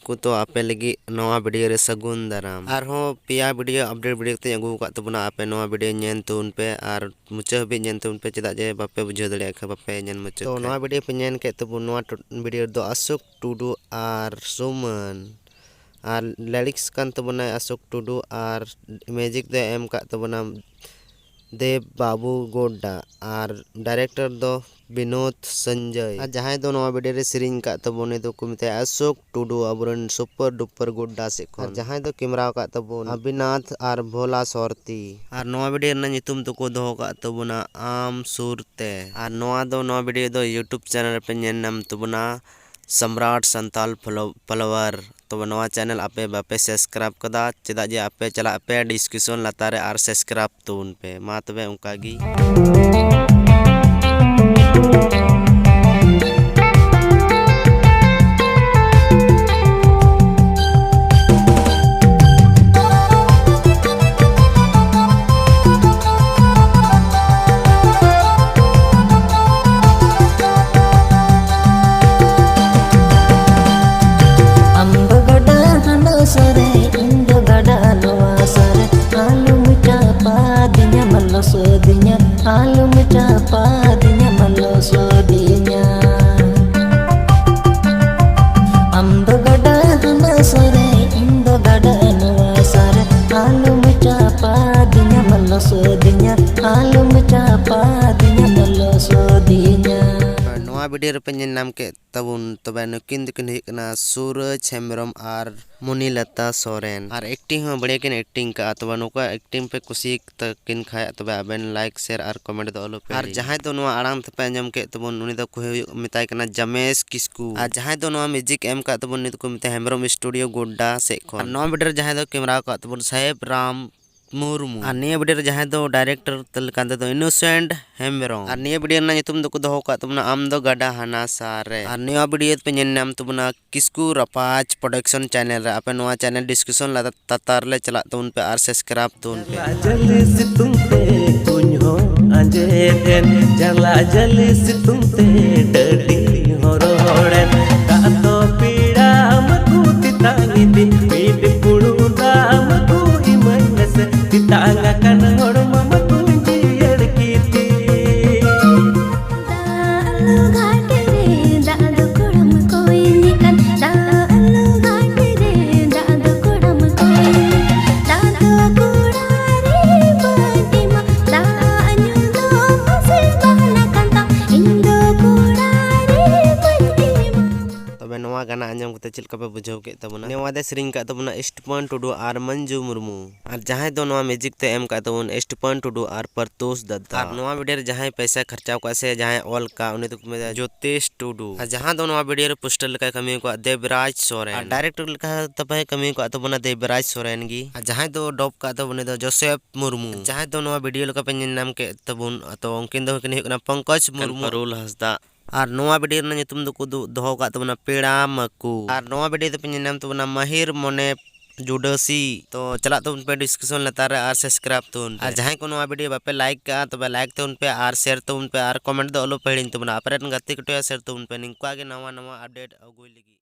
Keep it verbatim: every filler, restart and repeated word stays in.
ᱠᱚ ᱛᱚ ᱟᱯᱮ ᱞᱟᱹᱜᱤᱫ ᱱᱚᱣᱟ video ᱨᱮ ᱥᱟᱹᱜᱩᱱ ᱫᱟᱨᱟᱢ᱾ ᱟᱨᱦᱚᱸ ᱯᱮᱭᱟ video update video ᱠᱟᱛᱮᱧ ᱟᱹᱜᱩ ᱟᱠᱟᱫ ᱛᱟᱵᱚᱱᱟ, ᱟᱯᱮ ᱱᱚᱣᱟ video ᱧᱮᱞ ᱛᱟᱵᱚᱱ ᱯᱮ ᱟᱨ ᱢᱩᱪᱟᱹᱫ ᱦᱟᱹᱵᱤᱡ ᱧᱮᱞ ᱛᱟᱵᱚᱱ ᱯᱮ, ᱪᱮᱫᱟᱜ ᱡᱮ ᱵᱟᱯᱮ ᱵᱩᱡᱷᱟᱹᱣ ᱫᱟᱲᱮᱭᱟᱜ ᱠᱷᱟᱱ ᱵᱟᱯᱮ ᱧᱮᱞ ᱢᱩᱪᱟᱹᱫ ᱛᱚ ᱠᱷᱟᱱ᱾ ᱱᱚᱣᱟ video ᱯᱮ ᱧᱮᱞ ᱠᱮᱫ ᱛᱟᱵᱚᱱ, ᱱᱚᱣᱟ ᱴᱚ-, video ᱫᱚ ᱚᱥᱳᱠ ᱴᱩᱰᱩ ᱟᱨ ᱥᱩᱢᱚᱱ, ᱟᱨ lyrics ᱠᱟᱱ ᱛᱟᱵᱚᱱᱟᱭ ᱚᱥᱳᱠ ᱴᱩᱰᱩ, ᱟᱨ music ᱫᱚᱭ ᱮᱢ ᱟᱠᱟᱫ ᱛᱟᱵᱚᱱᱟ ᱫᱮᱵ ᱵᱟᱵᱩ ᱜᱳᱰᱰᱟ, ᱟᱨ director ᱫᱚ ᱵᱤᱱᱳᱫ ᱥᱚᱧᱡᱚᱭ, ᱟᱨ ᱡᱟᱦᱟᱸᱭ ᱫᱚ ᱱᱚᱣᱟ video ᱨᱮ ᱥᱮᱨᱮᱧ ᱟᱠᱟᱫ ᱛᱟᱵᱚᱱ, ᱩᱱᱤ ᱫᱚᱠᱚ ᱢᱮᱛᱟᱭᱟ ᱚᱥᱳᱠ ᱴᱩᱰᱩ, ᱟᱵᱚᱨᱮᱱ super duper ᱜᱳᱰᱰᱟ ᱥᱮᱫ ᱠᱷᱚᱱ᱾ ᱟᱨ ᱡᱟᱦᱟᱸᱭ ᱫᱚ camera ᱟᱠᱟᱫ ᱛᱟᱵᱚᱱ ᱟᱵᱤᱱᱟᱛᱷ ᱟᱨ ᱵᱷᱳᱞᱟ ᱥᱚᱨᱛᱤ᱾ ᱟᱨ ᱱᱚᱣᱟ video ᱨᱮᱱᱟᱜ ᱧᱩᱛᱩᱢ ᱫᱚᱠᱚ ᱫᱚᱦᱚ ᱟᱠᱟᱫ ᱛᱟᱵᱚᱱᱟ ᱟᱢ ᱥᱩᱨ ᱛᱮ᱾ ᱟᱨ ᱱᱚᱣᱟ ᱫᱚ, ᱱᱚᱣᱟ video ᱫᱚ YouTube channel ᱨᱮᱯᱮ ᱧᱮᱞ ᱧᱟᱢ ᱛᱟᱵᱚᱱᱟ, ᱥᱚᱢᱨᱟᱴ ᱥᱟᱱᱛᱟᱞ follow-, follower᱾ ᱛᱚᱵᱮ ᱱᱚᱣᱟ channel ᱟᱯᱮ ᱵᱟᱯᱮ subscribe ᱠᱟᱫᱟ, ᱪᱮᱫᱟᱜ ᱡᱮ ᱟᱯᱮ ᱪᱟᱞᱟᱜ ᱯᱮ description ᱞᱟᱛᱟᱨ ᱨᱮ ᱟᱨ subscribe ᱛᱟᱵᱚᱱ ᱯᱮ᱾ ᱢᱟ ᱛᱚᱵᱮ ᱚᱱᱠᱟ ᱜᱮ᱾ ᱟᱢ ᱫᱚ ᱜᱟᱰᱟ ᱦᱟᱱᱟ ᱥᱟᱨᱮ, ᱤᱧ ᱫᱚ ᱜᱟᱰᱟ ᱱᱚᱣᱟ ᱥᱟᱨᱮ, ᱟᱞᱚᱢ ᱪᱟᱯᱟᱫᱤᱧᱟ, ᱢᱟ ᱞᱚᱥᱚᱫᱤᱧᱟ, ᱟᱞᱚᱢ ᱪᱟᱯᱟᱫᱤᱧᱟ, ᱢᱟ ᱞᱚᱥᱚᱫᱤᱧᱟ᱾ ᱟᱢ ᱫᱚ ᱜᱟᱰᱟ ᱦᱟᱱᱟ ᱥᱟᱨᱮ, ᱤᱧ ᱫᱚ ᱜᱟᱰᱟ ᱱᱚᱣᱟ ᱥᱟᱨᱮ, ᱟᱞᱚᱢ ᱪᱟᱯᱟᱫᱤᱧᱟ, ᱢᱟ ᱞᱚᱥᱚᱫᱤᱧᱟ, ᱟᱞᱚᱢ ᱪᱟᱯᱟᱫᱤᱧᱟ, ᱢᱟ ᱞᱚᱥᱚᱫᱤᱧᱟ᱾ ᱱᱚᱣᱟ video ᱨᱮᱯᱮ ᱧᱮᱞ ᱧᱟᱢ ᱠᱮᱫ ᱛᱟᱵᱚᱱ, ᱛᱚᱵᱮ ᱱᱩᱠᱤᱱ ᱫᱚᱠᱤᱱ ᱦᱩᱭᱩᱜ ᱠᱟᱱᱟ ᱥᱩᱨᱚᱡᱽ ᱦᱮᱢᱵᱨᱚᱢ ᱟᱨ ᱢᱚᱱᱤᱞᱚᱛᱟ ᱥᱚᱨᱮᱱ᱾ ᱟᱨ acting ᱦᱚᱸ ᱵᱟᱲᱮ ᱠᱤᱱ acting ᱠᱟᱜᱼᱟ᱾ ᱛᱚᱵᱮ ᱱᱩᱠᱩᱣᱟᱜ acting ᱯᱮ ᱠᱩᱥᱤ ᱛᱟᱹᱠᱤᱱ ᱠᱷᱟᱡ, ᱛᱚᱵᱮ ᱟᱵᱮᱱ like, share ᱟᱨ comment ᱫᱚ ᱟᱞᱚ ᱯᱮ ᱟᱨ ᱦᱤᱲᱤᱧᱟ᱾ ᱡᱟᱦᱟᱸᱭ ᱫᱚ ᱱᱚᱣᱟ ᱟᱲᱟᱝ ᱛᱮᱯᱮ ᱟᱸᱡᱚᱢ ᱠᱮᱫ ᱛᱟᱵᱚᱱ, ᱩᱱᱤ ᱫᱚ ᱠᱚ ᱦᱩᱭᱩᱜ, ᱢᱮᱛᱟᱭ ᱠᱟᱱᱟ ᱡᱟᱢᱮᱥ ᱠᱤᱥᱠᱩ᱾ ᱟᱨ ᱡᱟᱦᱟᱸᱭ ᱫᱚ ᱱᱚᱣᱟ music ᱮᱢ ᱠᱟᱜ ᱛᱟᱵᱚᱱ, ᱩᱱᱤ ᱫᱚᱠᱚ ᱢᱮᱛᱟᱭ ᱦᱮᱢᱵᱨᱚᱢ studio ᱜᱳᱰᱰᱟ ᱥᱮᱫ ᱠᱷᱚᱱ᱾ ᱟᱨ ᱱᱚᱣᱟ video ᱨᱮ ᱡᱟᱦᱟᱸᱭ ᱫᱚ camera ᱟᱠᱟᱫ ᱛᱟᱵᱚᱱ ᱥᱟᱦᱮᱵ ᱨᱟᱢ ᱢᱩᱨᱢᱩ᱾ ᱟᱨ ᱱᱤᱭᱟᱹ video ᱨᱮ ᱡᱟᱦᱟᱸᱭ ᱫᱚ director ᱛᱮ ᱞᱮᱠᱟᱱ ᱛᱮᱫᱚ ᱤᱱᱳᱥᱮᱱᱴ ᱦᱮᱢᱵᱨᱚᱢ᱾ ᱟᱨ ᱱᱤᱭᱟᱹ video ᱨᱮᱱᱟᱜ ᱧᱩᱛᱩᱢ ᱫᱚᱠᱚ ᱫᱚᱦᱚ ᱟᱠᱟᱫ ᱛᱟᱵᱚᱱᱟ ᱟᱢ ᱫᱚ ᱜᱟᱰᱟ ᱦᱟᱱᱟ ᱥᱟᱨ ᱨᱮ᱾ ᱟᱨ ᱱᱤᱭᱟᱹ video ᱯᱮ ᱧᱮᱞ ᱧᱟᱢ ᱛᱟᱵᱚᱱᱟ ᱠᱤᱥᱠᱩ ᱨᱟᱯᱟᱡᱽ production channel ᱨᱮ᱾ ᱟᱯᱮ ᱱᱚᱣᱟ channel description ᱞᱟᱛᱟᱨ ᱞᱟᱛᱟᱨ ᱨᱮ ᱪᱟᱞᱟᱜ ᱛᱟᱵᱚᱱ ᱯᱮ ᱟᱨ subscribe ᱛᱟᱵᱚᱱ ᱯᱮ᱾ ᱡᱟᱞᱟ ᱡᱟᱹᱞᱤ ᱥᱤᱛᱩᱝ ᱛᱮ ᱠᱩᱧ ᱦᱚᱸ ᱟᱸᱡᱮᱫ ᱮᱱ, ᱡᱟᱞᱟ ᱡᱟᱹᱞᱤ ᱥᱤᱛᱩᱝ ᱛᱮ ᱰᱟᱹᱰᱤ ᱦᱚᱸ ᱨᱚᱦᱚᱲ ᱮᱱ, ᱫᱟᱜ ᱫᱚ ᱯᱮᱲᱟ ᱢᱟᱠᱚ ᱪᱮᱫ ᱞᱮᱠᱟ ᱯᱮ ᱵᱩᱡᱷᱟᱹᱣ ᱠᱮᱫ ᱛᱟᱵᱚᱱᱟ? ᱱᱚᱣᱟ ᱫᱚ ᱥᱮᱨᱮᱧ ᱠᱟᱜ ᱛᱟᱵᱚᱱᱟ ᱥᱴᱤᱯᱟᱱ ᱴᱩᱰᱩ ᱟᱨ ᱢᱚᱧᱡᱩ ᱢᱩᱨᱢᱩ᱾ ᱟᱨ ᱡᱟᱦᱟᱸᱭ ᱫᱚ ᱱᱚᱣᱟ ᱢᱤᱭᱩᱡᱤᱠ ᱛᱮ ᱮᱢ ᱠᱟᱜ ᱛᱟᱵᱚᱱ ᱥᱴᱤᱯᱟᱱ ᱴᱩᱰᱩ ᱟᱨ ᱯᱨᱚᱛᱩᱥ ᱫᱟᱫᱟ᱾ ᱟᱨ ᱱᱚᱣᱟ ᱵᱷᱤᱰᱤᱭᱳ ᱨᱮ ᱡᱟᱦᱟᱸᱭ ᱯᱚᱭᱥᱟ ᱠᱷᱚᱨᱪᱟᱣ ᱠᱟᱜᱼᱟ ᱥᱮ ᱡᱟᱦᱟᱸᱭ ᱚᱞ ᱠᱟᱜ, ᱩᱱᱤ ᱫᱚᱠᱚ ᱢᱮᱛᱟᱭᱟ ᱡᱳᱛᱮᱥ ᱴᱩᱰᱩ᱾ ᱟᱨ ᱡᱟᱦᱟᱸ ᱫᱚ ᱱᱚᱣᱟ ᱵᱷᱤᱰᱤᱭᱳ ᱨᱮ ᱯᱳᱥᱴᱟᱨ ᱞᱮᱠᱟᱭ ᱠᱟᱹᱢᱤ ᱠᱟᱜᱼᱟ ᱫᱮᱵᱽᱨᱟᱡᱽ ᱥᱚᱨᱮᱱ᱾ ᱟᱨ ᱰᱟᱭᱨᱮᱠᱴᱚᱨ ᱞᱮᱠᱟ ᱛᱟᱯᱮ ᱠᱟᱹᱢᱤ ᱠᱟᱜ ᱛᱟᱵᱚᱱᱟ ᱫᱮᱵᱽᱨᱟᱡᱽ ᱥᱚᱨᱮᱱ ᱜᱮ᱾ ᱟᱨ ᱡᱟᱦᱟᱸᱭ ᱫᱚ ᱰᱚᱵ ᱠᱟᱜ ᱛᱟᱵᱚᱱ, ᱩᱱᱤ ᱫᱚ ᱡᱳᱥᱮᱯ ᱢᱩᱨᱢᱩ᱾ ᱡᱟᱦᱟᱸᱭ ᱫᱚ ᱱᱚᱣᱟ ᱵᱷᱤᱰᱤᱭᱳ ᱞᱮᱠᱟ ᱯᱮ ᱧᱮᱞ ᱧᱟᱢ ᱠᱮᱫ ᱛᱟᱵᱚᱱ, ᱛᱚ ᱩᱱᱠᱤᱱ ᱫᱚ ᱠᱤᱱ ᱦᱩᱭᱩᱜ ᱠᱟᱱᱟ ᱯᱚᱝᱠᱚᱡᱽ ᱢᱩᱨᱢᱩ᱾ ᱯᱟᱨᱩᱞ ᱦᱟᱸᱥᱫᱟ᱾ ᱟᱨ ᱱᱚᱣᱟ ᱵᱷᱤᱰᱤᱭᱳ ᱨᱮᱱᱟᱜ ᱧᱩᱛᱩᱢ ᱫᱚᱠᱚ ᱫᱩ-, ᱫᱚᱦᱚ ᱠᱟᱜ ᱛᱟᱵᱚᱱᱟ ᱯᱮᱲᱟ ᱢᱟᱹᱠᱩ᱾ ᱟᱨ ᱱᱚᱣᱟ ᱵᱷᱤᱰᱤᱭᱳ ᱫᱚᱯᱮ ᱧᱮᱞ ᱧᱟᱢ ᱛᱟᱵᱚᱱᱟ ᱢᱟᱹᱦᱤᱨ ᱢᱚᱱᱮ ᱡᱩᱰᱟᱹᱥᱤ᱾ ᱛᱚ ᱪᱟᱞᱟᱜ ᱛᱟᱵᱚᱱ ᱯᱮ ᱰᱤᱥᱠᱨᱤᱯᱥᱚᱱ ᱞᱟᱛᱟᱨ ᱨᱮ ᱟᱨ ᱥᱟᱵᱥᱠᱨᱟᱭᱤᱵ ᱛᱟᱵᱚᱱ ᱯᱮ᱾ ᱟᱨ ᱡᱟᱦᱟᱸᱭ ᱠᱚ ᱱᱚᱣᱟ ᱵᱷᱤᱰᱤᱭᱳ ᱵᱟᱯᱮ ᱞᱟᱭᱤᱠ ᱠᱟᱜᱼᱟ, ᱛᱚᱵᱮ ᱞᱟᱭᱤᱠ ᱛᱟᱵᱚᱱ ᱯᱮ ᱟᱨ ᱥᱮᱭᱟᱨ ᱛᱟᱵᱚᱱ ᱯᱮ ᱟᱨ ᱠᱚᱢᱮᱱᱴ ᱫᱚ ᱟᱞᱚ ᱯᱮ ᱦᱤᱲᱤᱧ ᱛᱟᱵᱚᱱᱟ᱾ ᱟᱯᱮ ᱨᱮᱱ ᱜᱟᱛᱮ ᱠᱚᱴᱷᱮᱱ ᱥᱮᱭᱟᱨ ᱛᱟᱵᱚᱱ ᱯᱮ ᱱᱤᱝᱠᱟ ᱜᱮ ᱱᱟᱣᱟ ᱱᱟᱣᱟ ᱟᱯᱰᱮᱴ ᱟᱹᱜᱩᱭ ᱞᱟᱹᱜᱤᱫ᱾